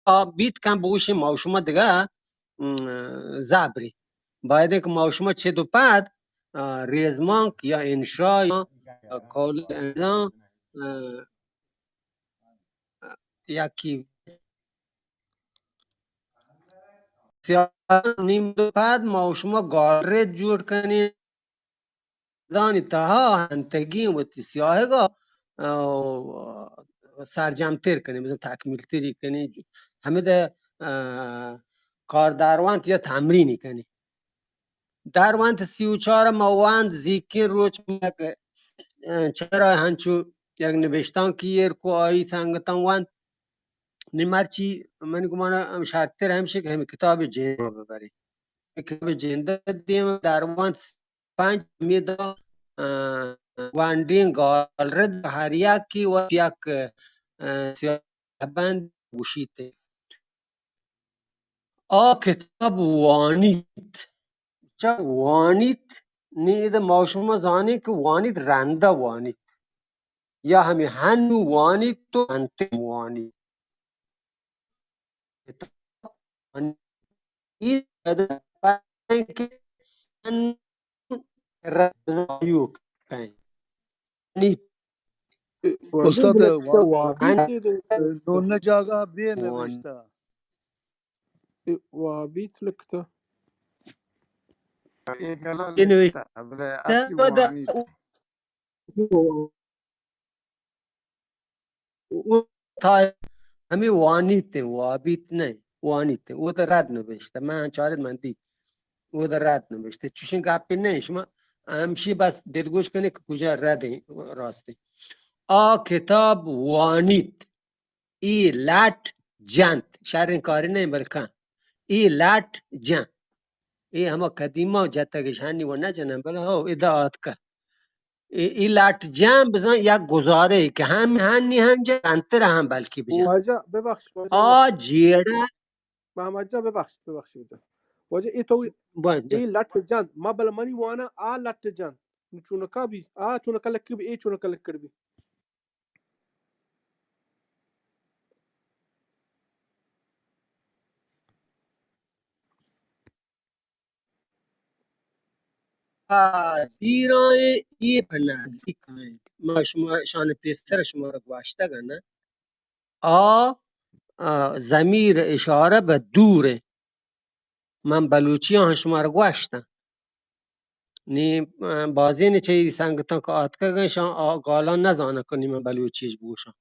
بیت کن بگوشیں ما و شما دگہ، م، زبریں۔ باید انت کہ ما و شما چد و پد، آ، ریزمانک یا انشا یا قول انظام، آ، یکی سیاہ نیم دو پد ما و شما گالرد جوڑ کنیں۔ دانی تہا ہنتگیں وتی سیاہگا، آ، سرجم تر کنیں، بزن تکمیل تری کنیں۔ ہمیں دہ، آ، کار داروانت یا تمرینی کنیں۔ داروانت سی و چار ما وانت زیکیں روچ مک، آ، چرا ہنچو یک نبشتانکی ایر کو آئی سنگتاں وانت۔ نی مرچی منی گمان ء ہم شرتر ہمشی کہ ہمیں کتاب جند ببریں۔ کتاب جند دیم داروانت پنچ میدا، آ، گوانڈیں گالرد ہر یکی وت یک، آ، سیاہ بند گوشیت۔ آ کتاب وانیت۔ چہ وانیت، نی ادا ما شما زانیں کہ وانیت رندا وانیت۔ یا ہمیں ہنو وانیت تو انتم وانیت۔ اے رندا یوک کن۔ نی استاد، نبشتہ وابی وابی چی دے؟ نون جاگہ بے نبشتہ۔ اے وابیت لکھتا۔ اے گلا اے نبشتہ۔ لکھتا، بلے اصلی وابیت۔ او تھا ہمیں وانیت، وابیت نہ، وانیت۔ او تو رد نبشتہ۔ من چارت من دی۔ او تو رد نبشتہ۔ چوشیں گپے نہ، شما ہمشی بس دلگوش کنے کہ کجا رد ہیں، راست ہیں۔ آ کتاب وانیت۔ اے لٹ جنت، شریں کارے نہ بلکن اے لٹ جن۔ اے ہما قدیما جتگش ہنی و نہ جنن، بلے ہو ادا آتکہ۔ اے، اے لٹ جن بزن یک گزارے کہ ہم ہنی ہم جن انتر ہم بلکی بجن۔ واجہ ببخش، واجہ آ ببخش۔ جیڑہ۔ محمد جان ببخش، ببخش واجہ۔ واجہ اے تو بس، بس۔ اے لٹ جن، ما بل منی وانا آ لٹ جن۔ نو چونکا بی، آ چونکا لکڑ بی، اے چونکا لکڑ بی۔ آ، دیراں اے پہ نزیک ایں۔ ما شما شان پیسر شما را گواشتگ نہ۔ آ، آ، ضمیر اشارہ بہ دور ایں۔ من بلوچیاں ہم شمارا گوشتاں۔ نی، آ، بازینے چہ اے سنگتاں کہ آتکگ اَنت، شاں آ گالاں نزاناں کہ نی من بلوچیش بگوشاں۔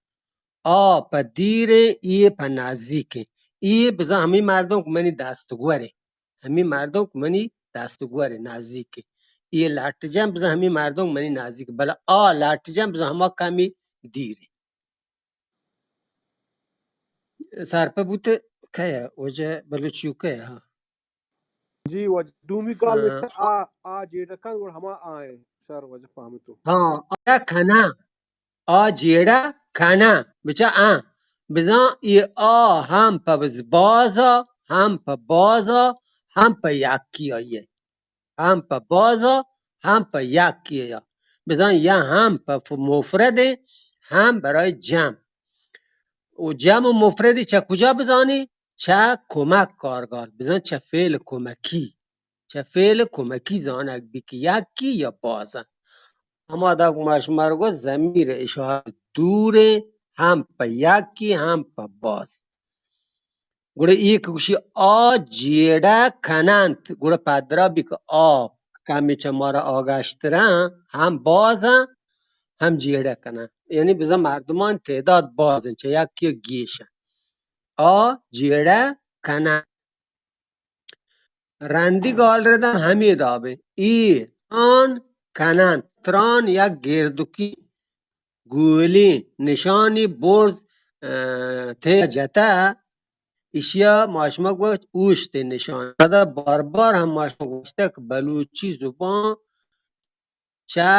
آ پہ دیریں، اے پہ نزیکیں۔ اے بزاں ہمے مردم کہ منی دست گوریں۔ ہمے مردم کہ منی دست گوریں، نزیکیں۔ اے لٹ جن بزاں ہمے مردم کہ منی نزیک، بلے آ لٹ جن بزاں ہما کمی دیریں۔ سرپد بوت کئے؟ واجہ بلوچی کئے؟ ہاں۔ جی واجہ، دومی گال ہاں۔ نوشتہ آ، آ جیڑہ کن گڑ ہما آ ایں۔ شر واجہ فہمتو۔ ہاں، آ کناں۔ آ جیڑہ کناں۔ بچا آ۔ بزاں اے آ ہم پہ بز-، بازا، ہم پہ بازا، ہم پہ یکی آئی ایں۔ ہم پہ بازا، ہم پہ یکی یا۔ بزاں یا ہم پہ ف-، مفرد ایں، ہم برای جمع۔ و جمع و مفردی چہ کجا بزانی؟ چہ کمک کارگال۔ بزاں چہ فعل کمکی۔ چہ فعل کمکی زانگ بی کہ یکی یا بازا۔ ہما داب ما شمارا گو ضمیر اشارہ دوریں، ہم پہ یکی، ہم پہ باز۔ گڑا اے کہ گوشی آ جیڑہ کننت، گڑا پدرا بی کہ آ کمی چہ مارا آگشتراں، ہم بازاں، ہم جیڑہ کناں۔ یعنی بزاں مردمان تعداد بازن، چہ یکی گیشن۔ آ جیڑہ کننت۔ رندی گالرداں ہمے دابیں۔ اے تران کننت۔ تران یک گردکی گولیں نشانی برز، ء، تھے جتہ، ایشیا ما شما گوشت اوشت نشان۔ پدا بار بار ہم ما شما گوشتہ کہ بلوچی زبان چہ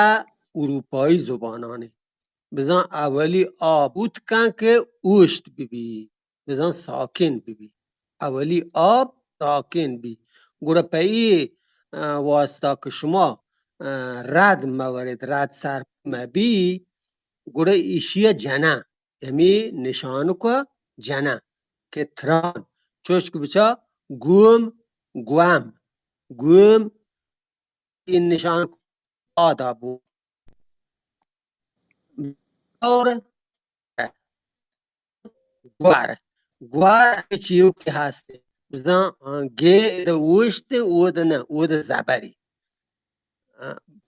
اروپائی زبانانی۔ بزاں اولی آ بوت کن کہ اوشت ببی، بزاں ساکن ببی۔ اولی آ ساکن بی۔ گڑا پہ اے، ء، واسطہ کہ شما، ء، رد مورید، رد سر مبی، گڑا ایشی جناں۔ ہمے نشانک ء جناں۔ کہ تران، چوش کہ بچا گوم، گوام، گوم، این نشان آدا بو. اور گوار، گوار ہمے چیو کہ ہست. بزاں، آ، گے ادا اوشت، اود نہ، اود زبری. آ،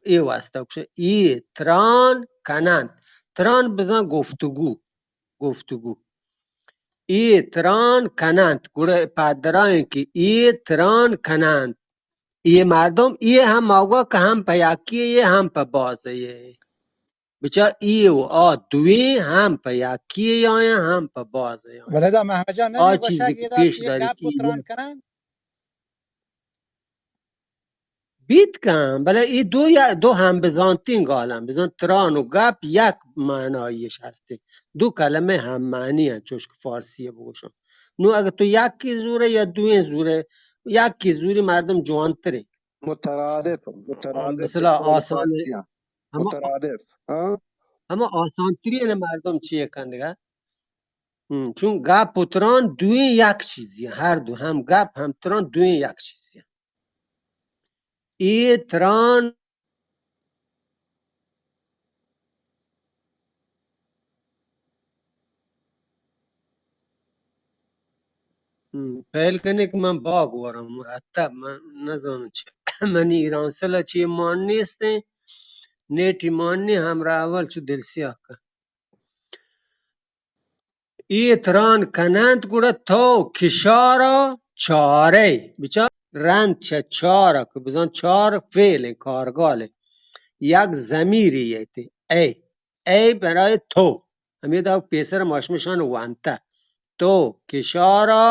اے واسطہ گوشن، اے تران کننت. تران بزاں گفتگو، گفتگو. اے تران کننت، گڑا پدرائیں کہ اے تران کننت. اے مردم، اے ہم آگا کہ ہم پہ یکی، اے ہم پہ بازے. بچار اے و آ دوئیں ہم پہ یکی آیاں، ہم پہ بازے آیاں. بلے دا مہرجان آ نمی چیزی گوشگ کہ ادا پیش اے داری گپ کہ و تران کننت. بیت کن، بلے اے دو یا-، دو ہم بزانتیں گالاں، بزاں تران و گپ یک معنایش ہستیں. دو کلمہ ہم معنی انت، چوش کہ فارسی بگوشاں. نوں اگہ تو یکی زورے یا دوئیں زورے، یکی زوری مردم جوانتریں. مترادف، مترادف مثلا آسان، ہما، مترادف، ہاں. ہما آسانترین مردم چیے کندگا؟ ہم، چون گپ و تران دوئیں یک چیزی، ہر دو، ہم گپ ہم تران دوئیں یک چیزی. اے تران ہم، پہل کنے کہ من باگ وراں مرتب، من نزاناں چے. منی ایرانسل ء چے مان نیستیں، نیٹی مان نی، ہمراہ اول چو دل سیاہ کن. اے تران کننت گڑا تو کشارا چارئے. بچار رند چہ چارا کہ بزان چار فعل ایں، کارگال ایں. یک ضمیری ایت، اے، اے برای تو. ہمے داں پیسر ما شمشان وانتہ. تو کشارا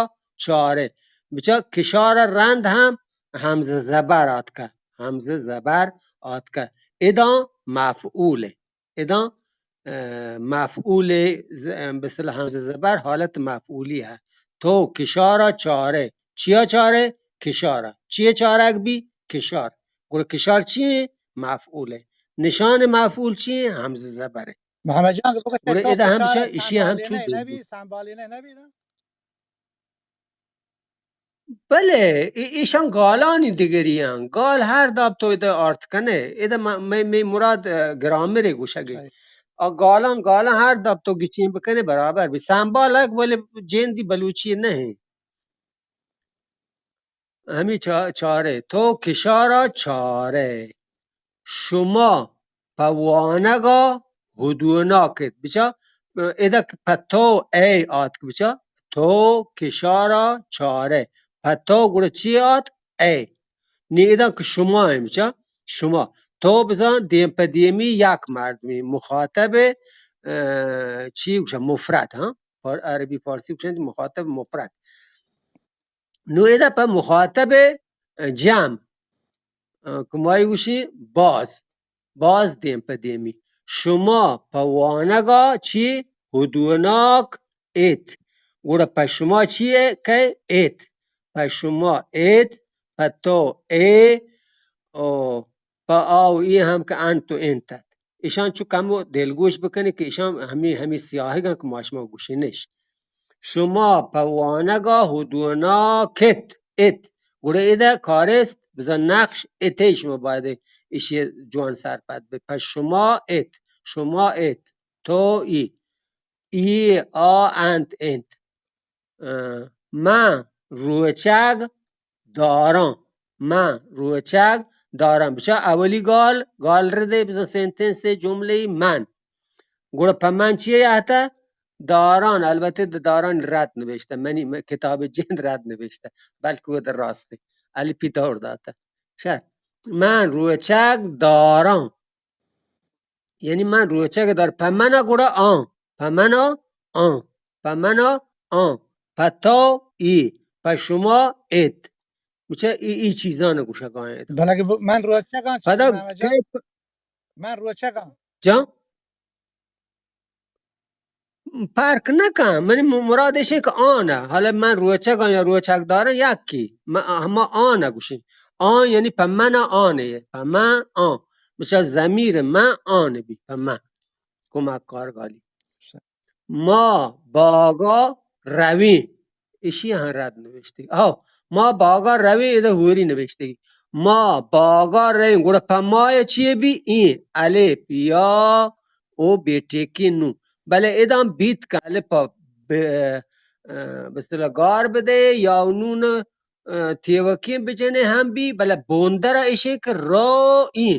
چارئے. بچار کشارا رند ہم ہمزہ زبر آتکہ. ہمزہ زبر آتکہ. اداں مفعول ایں. اداں، اه، مفعول ز-، اه، بسل ہمزہ زبر حالت مفعولی ہے. تو کشارا چارئے. چیا چارئے؟ کشارا. چیے چارگ بی؟ کشار. گڑا کشار چی ایں؟ مفعول ایں. نشان مفعول چی ایں؟ ہمزہ زبر ایں. محمد جان، تو گڑا تو ادا ہم کشار بچار اشی ہم سنبھالے چو نہ، دو نبی، سنبھالے نہ، نبی نا؟ بلے، ای-، ایشان گالانی دگری آں. گال ہر داب تو ادا آرت کنے. ادا م-، مئے، مئے مراد، اه، گرامر گوشگ ایں. صحیح. آ گالاں، گالاں ہر داب تو گچین بکنے برابر بی. سنبالگ ولے جندی بلوچی نہ ایں. ہمے چا-، چارئے. تو کشارا چارئے. شما پہ وانگا ہدوناک ات. بچار، ادا کہ پہ تو اے آتک، بچار، تو کشارا چارئے. پہ تو گڑا چی آتک؟ اے. نی ادا کہ شما ایں، بچار، شما. تو بزان دیم پہ دیمی یک مردمی مخاطب، اه، چی گوشن؟ مفرد، ہاں؟ فار-، عربی فارسی گوشن مخاطب مفرد. نوں ادا پہ مخاطب جمع، اه، کہ ما گوشیں باز، باز دیم پہ دیمی. شما پہ وانگا چی؟ ہدوناک ات. گڑا پہ شما چی اے؟ کئے؟ ات. پہ شما ات، پہ تو اے، او، پہ آ و ای ہم کہ انت و انت ات. ایشان چو کمو دلگوش بکنی کہ ایشان ہمی، ہمی سیاہگاں کہ ما شما گوشینش. شما پہ وانگا ہدوناک ات، ات. گڑا ادا کارست، بزان نقش اتے شما باید ایشی جوان سرپد بے. پہ شما ات، شما ات، تو ای، ای، آ، انت، انت. اه، من روچگ داراں. من روچگ داراں. بچار اولی گال، گال ردے، بزان سنتنس، جملہ، من. گڑا پہ من چی آتہ؟ داران. البتہ د-، داران رد نبشتہ. منی م-، کتاب جند رد نبشتہ. بلکہ وہ در راستے. الپی دور داتہ. شر. من روچگ داراں. یعنی من روچگ دار، پہ من ء گڑا آں، پہ من ء آں، پہ من ء آں، پہ تو ای، پہ شما ات. بچار ای، ای چیزان گوشگ آں ادا. بلکہ ب-، من روچگ آں، چی پدا محمد جان؟ کہ پ-، من روچگ آں. جان؟ فرق نہ کن. منی م-، مراد ایش کہ آن ء. حالا من روچگ آں یا روچگ داراں یکی. من، ہما آن ء گوشیں. آن یعنی پہ من ء آن ء. پہ من آن. بچار ضمیر من آن بی. پہ من. کمک کار گالی. ما باگا رویں. ایشی ہم رد نوشتگ۔ ہو، ما باگا رویں، ادا ہوری نوشتگ۔ ما باگا رویں، گڑا پہ ما چی بی؟ ایں الف یا او بے ٹیکیں نون۔ بلے ادا بیت کہ الف ءَ ب-، ءَ، بہ اصطلاح گار بدے یا نون، ءَ، تیوکیں بجنے ہم بی، بلے بوندر ءَ ایشیں کہ رو ایں،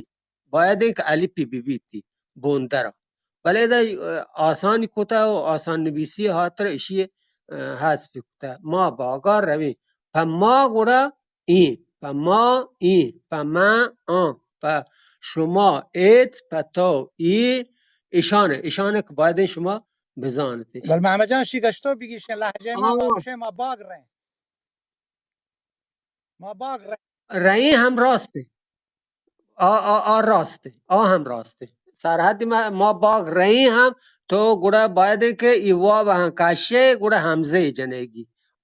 باید ایں کہ الفی بہ بیتی بوندر ءَ۔ بلے ادا، ءَ، آسانی کتا و آسان نویسی ہاتر ایشی، ءَ، حذف کتا۔ ما باگا رویں۔ پہ ما گڑا ایں، پہ ما ایں، پہ من آں، پہ شما ایت، پہ تو ای، ایشان، ایشان کہ باید ایں شما بزانت۔ بل محمد جان، شی گشتو بگیش کہ لہجہ ما، ما آ۔ گوشیں ما باگ رہیں۔ ما باگ رہیں۔ رہیں ہم راست ایں۔ آ، آ، آ راست ایں۔ آ ہم راست ایں۔ سرحد ما، ما باگ رہیں ہم، تو گڑا باید ایں کہ ای واو ہم کشے، گڑا ہمزہ جنگی۔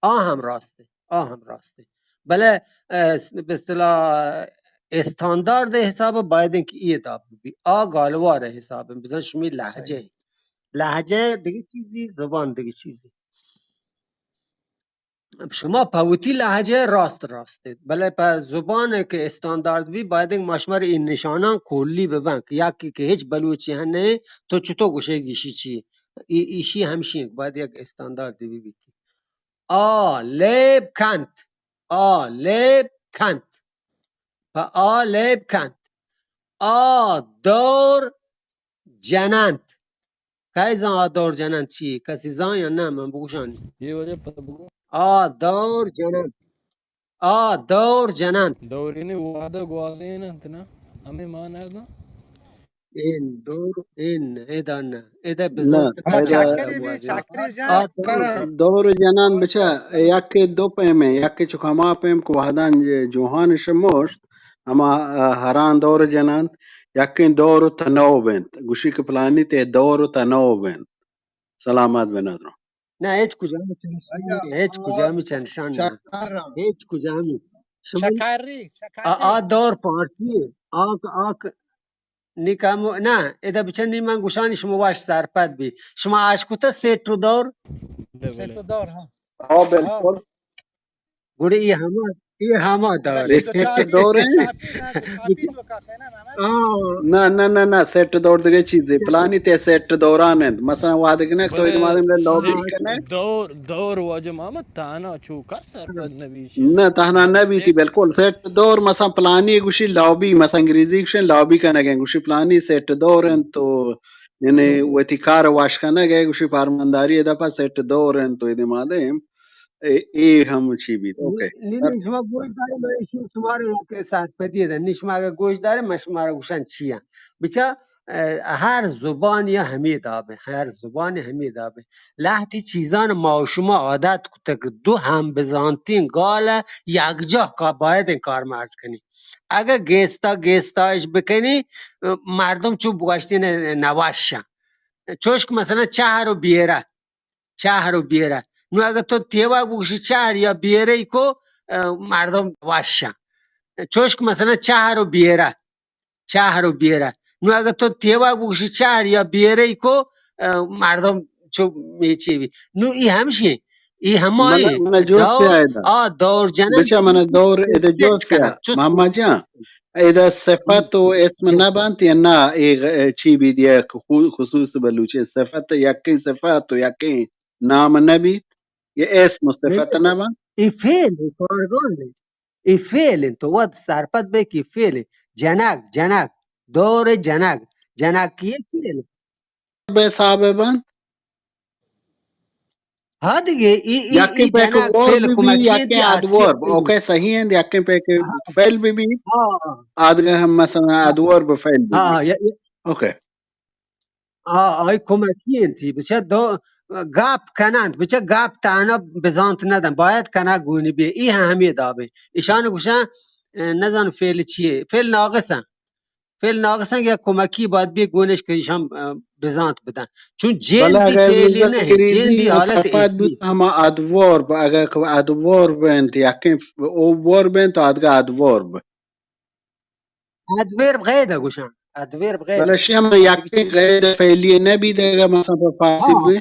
آ ہم راست ایں۔ آ ہم راست ایں۔ بلے، ءَ، بہ اصطلاح استاندارد حساب باید ایں کہ ای ادا بی۔ آ گالوار حساب ایں۔ بزن شمی لہجہ۔ صحیح۔ لہجہ دگہ چیزی، زبان دگہ چیزی۔ شما پہ وتی لہجہ راست راست ایت، بلے پہ زبان کہ استاندارد بی، باید انت ما شمارا اے نشاناں کلی ببن کہ یکے کہ ہچ بلوچی ہم نہ، تو چطور گوشے گیشی چی؟ ای-، ایشی ہمشی انت، باید یک استاندارد بی بیت۔ آ لیب کنت، آ لیب کنت، پہ آ لیب کنت، آ دور جننت۔ کئے زان آ دور جننت چی؟ کسی زان یا نہ؟ من بگوشانی۔ اے وجہ پتہ بگو۔ آ دور جننت۔ آ دور جننت۔ دورینی وعدہ گوازین انت نا؟ ہمیں مانا نا؟ این دور، این، ادا نہ۔ ادا نہ، بزانت ادا چاکری بی، گوازین۔ چاکری جان۔ آ دور، دور جنان بچا، یکے دو پیمیں، یکے چکا ہما پیم کہ وہدان جوہان شموشت، ہما، آ، ہران دور جنان، یکیں دور تنوب انت۔ گوشی کہ پلانی تے دور تنوب انت۔ سلامت بنادرو۔ نہ، ہچ کجامی چنشان نہ، ہچ کجامی چنشان نہ۔ ہچ کجامی۔ شما شکاری، آ، شکاری۔ آ دور پارٹی، آ، آ، نی کمو، نہ، ادا بچن نی من گوشانی شما واش سرپد بی۔ شما آش کتا سیٹ و دور؟ بلے، سیٹ بلے۔ و دور، ہاں۔ ہاں، بالکل۔ گڑا اے ہما، اے ہما دور اے۔ سیٹ دور ایں؟ آ۔ نہ، نہ، نہ، نہ، سیٹ دور دگہ چیزے۔ پلانی تے سیٹ دوران انت۔ مثلاً وہدے کہ نہ تو بلے ادمادے لابی سیٹ کنے۔ دور، دور واجہ محمد تہنا چو کس سرپد نہ بیشی۔ نہ، تہنا نہ بیتی، بالکل۔ سیٹ دور مثلاً پلانی گوشی لابی، مثلاً انگریزی گوشن لابی کنگے، گوشی پلانی سیٹ دور انت تو یعنی وتی کار واش کنگ ء گوشی پارمانداری ء دپ ء سیٹ دور انت و ادمادیں اے، اے ہم چی بیت۔ اوکے۔ نی، نی، شما گوش دارے، من ایشی شمارا یک سرپدی دن۔ نی شما اگر گوش دارے، من شمارا گوشان چی ء۔ بچا، اه، ہر زبان یا ہمے دابیں، ہر زبان ہمے دابیں۔ لہتی چیزان ما و شما عادت کتگ، دو ہم بزانتیں گال ء یکجاہ کا باید کارمرز کنی۔ اگہ گیستا گیستا اش بکنی، مردم چو بگوشتی نہ، نوش ء۔ چوش کہ مثلاً چہر و بیرہ، چہر و بیرہ۔ نو اگہ تو تیوگ بگوشی چہر یا بیرہ ای کو، اه، مردم وش ء۔ چوش کہ مثلاً چہر و بیرہ، چہر و بیرہ۔ نو اگہ تو تیوگ بگوشی چہر یا بیرہ ای کو، اه، مردم چو میچی بی۔ نو ای ہمشی، ای ہمائی من، من جوست دور، آیدا۔ آ دور جنن بچا من دور ادا جوست آ۔ محمد جان، ادا صفت و اسم نہ بنت یا نہ؟ اے غ-، چی بیت، یک خو-، خصوص بلوچی صفت، یکیں صفت و یکیں نام نہ بیت، یا اسم و صفت نہ بنت؟ اے فعل اے، کارگال اے۔ اے فعل انت، تو وت سرپد بے کہ فعل اے۔ جنگ، جنگ، دور جنگ، جنگ کی فعل۔ بے حساب بنت۔ ہاں دگہ، ای، ای، یکیں ای پہ کہ جنگ وار فعل بہ بی، کمکی انت، یکیں یا ادوار اصلی بہ۔ اوکے، صحیح انت، یکیں پہ کہ ہاں۔ فعل بہ بی، ہاں۔ آدگہ ہم مثلاً ہاں۔ ادوار بہ فعل بہ بی۔ ہاں، یا، یا۔ اوکے۔ آ، آئی کمکی انت، بچہ دو گپ کننت، بچہ گپ تہنا بزانت ندن، باید کنگ گونی بی، ای ہم ہمے دابیں۔ ایشان گوشن، اه، نزان فعل چیے، فعل ناقص انت۔ فعل ناقص انت، یک کمکی باید بی گونش کہ ایشان، اه، بزانت بدن۔ چون جند بی فعلی نہ انت، جند بی حالت اسمی۔ ہما ادوار ب-، اگر کہ ادوار بنت، یکیں اووار بنت، تو آدگہ ادوار ب۔ ادویر بغیر گوشن، ادویر بغیر۔ بلے شی ہم یکیں غیر فعلی نہ بیت، اگر مثلاً پہ فارسی ہاں۔ بی۔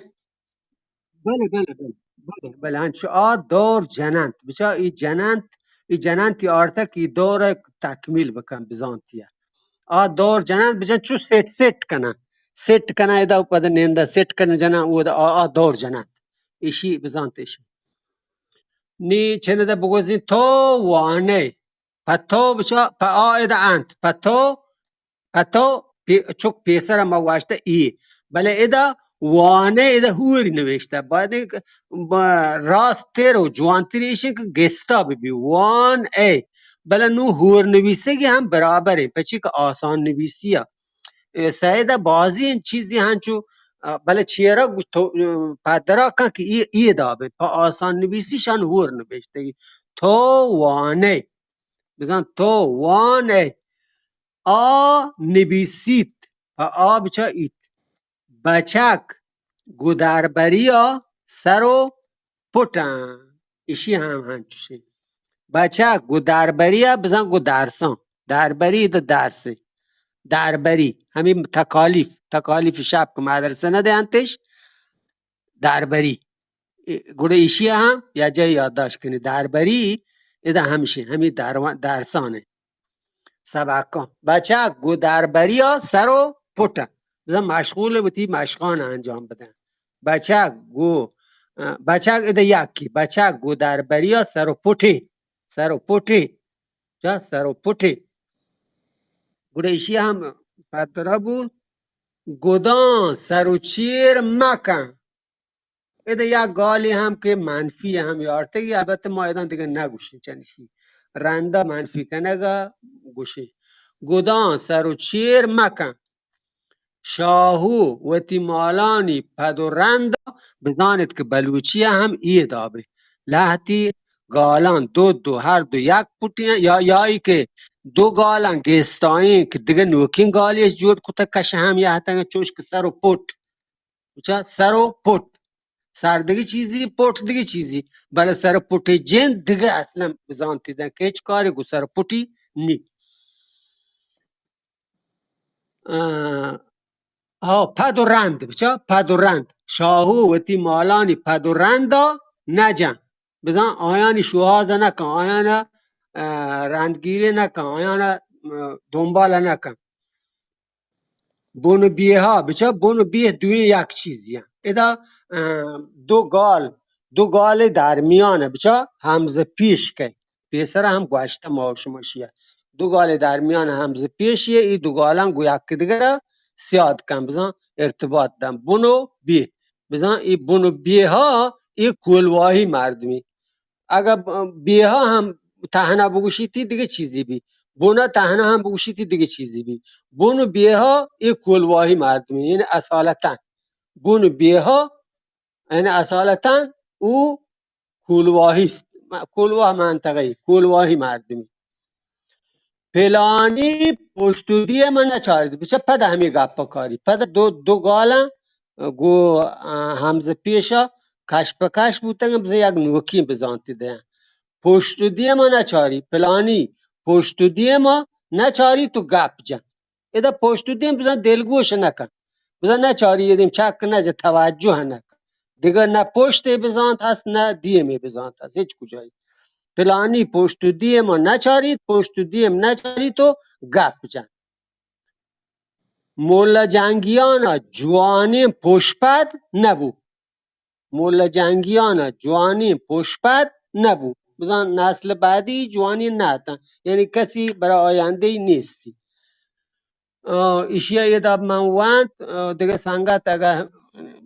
بلے، بلے، بلے۔ بلے، بلے، ہنچو آ دور جننت۔ بچا ای جننت، ای جننتی آرتک ای دور تکمیل بکن بزانتی۔ آ دور جننت بجن چو سیٹ سیٹ کنن۔ سیٹ کنن ادا و پد نندا سیٹ کنن جنن، او دا آ، آ دور جننت۔ ایشی بزانت ایشی۔ نی چندا بگوزین تو وانے۔ پہ تو بچا، پہ آ ادا انت۔ پہ تو، پہ تو پی-، چک پیسر ما واشتہ ای۔ بلے ادا وانے ادا ہوری نوشتہ۔ باید ب-، راست تر و جوانتری ایشی کہ گستا ببی۔ وان اے۔ بلے نو ہور نویسگی ہم برابر ہیں۔ پچی کہ آسان نویسی ء۔ اے سید ء بازی انت چیزی ہنچو، آ، بلے چیرا گو-، تو، آ، پدرا کن کہ ای، ای دابیں۔ پہ آسان نویسی شان ہور نوشتگی۔ تو وانے۔ بزان تو وان اے۔ آ نبیسیت۔ پہ آ بچا ایت۔ بچک گوداربری ء سر و پٹاں۔ ایشی ہم ہنچوشیں۔ بچک گوداربری ء بزان گودارساں۔ داربری دہ دارسے۔ داربری۔ ہمیں تکالیف۔ تکالیف شپ کہ مدرسہ نہ دیانتش۔ داربری۔ اے، گڑا ایشی ء ہم یا جاہے یادداشت کنی۔ داربری ادا ہمشی، ہمیں داروان-، دارسان ہیں۔ سبکاں۔ بچک گو داربری ء سر و پٹ ء۔ بزاں مشغول وتی مشقان انجام بدن۔ بچک گو، ء، بچک ادا یکی۔ بچک گو داربری ء سر و پٹیں۔ سر و پٹیں۔ چا سر و پٹیں۔ گڑا ایشی ء ہم پدرا بو۔ گداں سر و چیر مکن۔ ادا یک گالے ہم کہ منفی ہم یارتگی، البتہ ما ادا دگہ نگوشیں چنشی۔ رندا منفی کنگا گوشیں۔ گداں سر و چیر مکن۔ شاہو وتی مالانی پد و رندا بزانت کہ بلوچی ہم اے دابیں۔ لہتی گالاں دو دو ہر دو یک پٹیاں یا، یا ای کہ دو گالاں گیستائیں کہ دگہ نوکیں گالی اش جوڑ کتگ کش ہم یہتگاں چوش کہ سر و پٹ۔ بچا سر و پٹ۔ سر دگہ چیزی، پٹ دگہ چیزی۔ بلے سر و پٹی جند دگہ اصلاً بزانتی دن کہ ہچ کاری گو سر و پٹی نی۔ آ، ہاں، پد و رند، بچا پد و رند۔ شاہو وتی مالانی پد و رندا نجن۔ بزاں آیانی شوہاز نہ کن، آیانا، آ، رندگیری نہ کن، آیانا، آ، دنبال نہ کن۔ بن و بیہا، بچا بن و بیہ دوئیں یک چیزی ہیں۔ ادا، آ، دو گال، دو گال درمیان، بچا ہمز پیش کن۔ پیسرا ہم گوشتہ ما و شما شیعہ۔ دو گال درمیان ہمز پیش یہ، ای دو گالاں گو یک دگرا سیاد کن، بزاں ارتباط دن۔ بن و بیہ۔ بزاں ای بن و بیہا، ای کولواہی مردمی۔ اگہ ب-، بیہا ہم تہنا بگوشیتی دگہ چیزی بی۔ بنا تہنا ہم بگوشیتی دگہ چیزی بی۔ بن و بیہا ای کولواہی مردمی، یعنی اصالتاً۔ بن و بیہا، یعنی اصالتاً او کولواہی است۔ م-، کولواہ منطقہ ای، کولواہی مردمی۔ پلانی پشت و دیما نچاریت۔ بچہ پدا ہمے گپا کاری۔ پدا دو، دو گالاں گو، آ، ہمز پیشا کش پہ کش بوتگن، بزاں یک نوکی بزانتی دیاں۔ پشت و دیما نچاری، پلانی پشت و دیما نچاری تو گپ جن۔ ادا پشت و دیم بزاں دلگوش نکن۔ بزاں نچاری، دیم چک نجن، توجہ نکن۔ دگہ نہ پشتے بزانت ہست، نہ دیمے بزانت ہست، ہچ کجایی۔ پلانی پشت و دیما نچاریت، پشت و دیم نچاریت و گپ جن۔ ملا جنگیانا جوانیں پشپد نبو۔ ملا جنگیانا جوانیں پشپد نبو۔ بزاں نسل بعدی جوانی نہ اتاں۔ یعنی کسی برای آیندہ نیستی۔ آ، ایشی ء ادا من وانت، آ، دگہ سنگت اگہ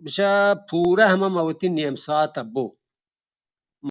بچا پورہ ہما ما وتی نیم ساعت ء بو۔